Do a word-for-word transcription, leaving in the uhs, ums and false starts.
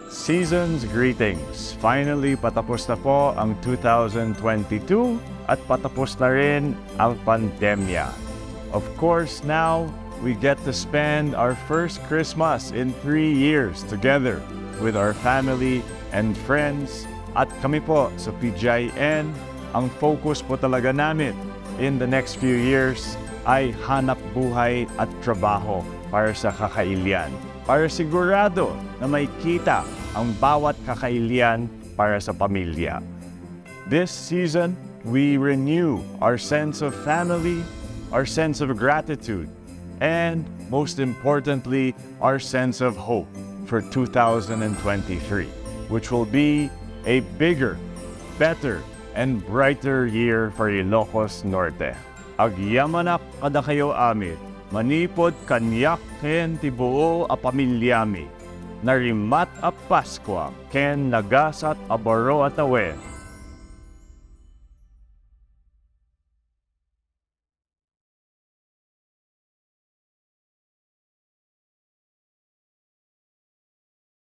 Season's greetings. Finally, patapos na po ang two thousand twenty-two at patapos na rin ang pandemya. Of course, now we get to spend our first Christmas in three years together with our family and friends. At kami po sa P G I N, ang focus po talaga namin in the next few years ay hanap buhay at trabaho para sa kakailian, para sigurado na may kita ang bawat kakailian para sa pamilya. This season, we renew our sense of family, our sense of gratitude, and most importantly, our sense of hope for two thousand twenty-three, which will be a bigger, better, and brighter year for Ilocos Norte. Agyamanak kadakayo amin, manipud kaniak ken ti buo a pamiliami. Narimat a Paskua ken nagasat a baro a tawen